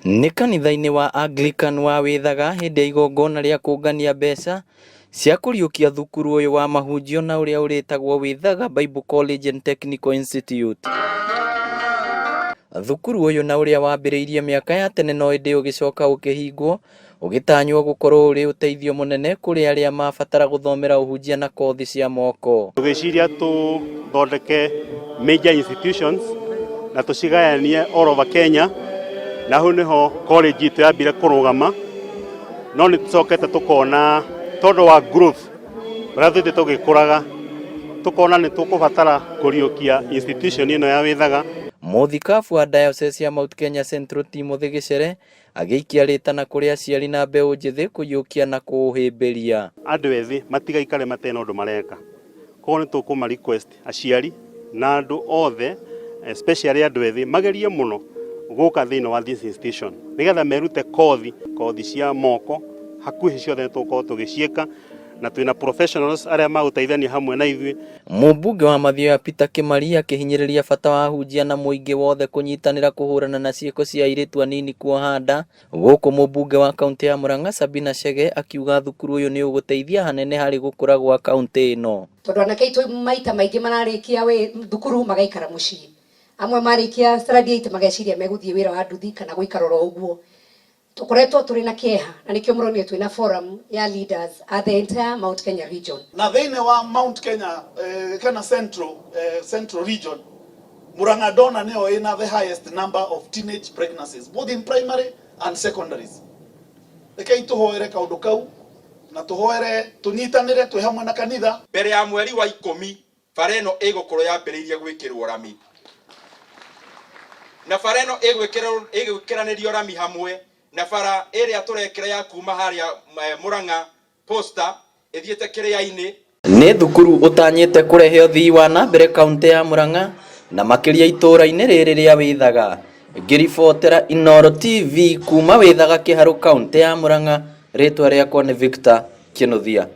Nĩ kanitha-inĩ wa Anglican wa Wĩthaga hĩndĩ ya igongona rĩa kũngania mbeca cia kũriũkia thukuru ũyũ wa mahunjio na ũrĩa ũrĩtagwo Wĩthaga Bible College and Technical Institute. Thukuru ũyũ na ũrĩa wambĩrĩirie mĩaka ya tene no ĩndĩ ũgĩcoka ũkĩhingwo, ũgĩtanywo gũkorwo ũrĩ ũteithio mũnene kũrĩ arĩa mabatara gũthomera ũhunjia na kothi cia moko. Tũgĩciria tũthondeke major institutions na tũcigayanie all over Kenya, na hau nĩho college itũ yambire kũrũgama, no nĩ tũcokete tũkona tondũ wa growth ũrĩa tũthiĩte tũgĩkũraga, tũkona nĩ tũkũbatara kũriũkia institution ĩno ya Wĩthaga. Mũthikabu wa Diocese ya Mount Kenya Central Timothy Gĩcere agĩikia rĩtana kũrĩ aciari na mbeũ njĩthĩ kũiyũkia na kũũhĩmbĩria. Andũ ethĩ matigaikare matarĩ na ũndũ mareka, koguo nĩ tũkũma request aciari na andũ othe especially andũ ethĩ magerie mũno gũka thĩinĩ wa this institution nĩgetha merute kothi, kothi cia moko hakuhĩ ciothe nĩ tũgũkorwo tũgĩciĩka na twĩna professionals arĩa magũteithania hamwe na ithuĩ. Mũmbunge wa Mathioya Peter Kimari akĩhinyĩrĩria bata wa ahunjia na mũingĩ wothe kũnyitanĩra kũhũrana na ciĩko cia airĩtu anini kuoha nda, gũkũ mũmbunge wa kaũntĩ ya Murang'a Sabina Chege akiuga thukuru ũyũ nĩ ũgũteithia hanene harĩ gũkũra gwa kaũntĩ ĩno. Tondũ anake aitũ maita maingĩ mararĩkia thukuru magaikara mũciĩ, amwe marĩkia standard 8 mageciria megũthiĩ wĩra wa nduthi kana gũikara oro ũguo. Tũkoretwo tũrĩ na kĩeha na nĩkĩo mũronire twĩna forum ya leaders at the entire Mount Kenya region. Na thĩinĩ wa Mount Kenya kana Central region, Murang'a ndona nĩyo ĩna the highest number of teenage pregnancies both in primary and secondaries. Rekei tũhoere kaũndũ kau na tũhoere tũnyitanĩre twĩ hamwe na kanitha. Mbere ya mweri wa 10 bara ĩno ĩgũkorwo yambĩrĩirie gwĩkĩrwo rami, na bara ĩno ĩgwĩkĩranĩrio rami hamwe na bara ĩrĩa tũrekĩra ya kuma harĩa Murang'a Posta ĩthiĩte Kĩrĩa-inĩ. Nĩ thukuru ũtanyĩte kũrehe ũthii wa na mbere kaũntĩ ya Murang'a na makĩria itũũra-inĩ rĩrĩ rĩa Wĩthaga. Ngĩribotera Inooro TV kuma Wĩthaga Kĩharũ kaũntĩ ya Murang'a, rĩtwa rĩakwa nĩ Victor Kĩnuthia.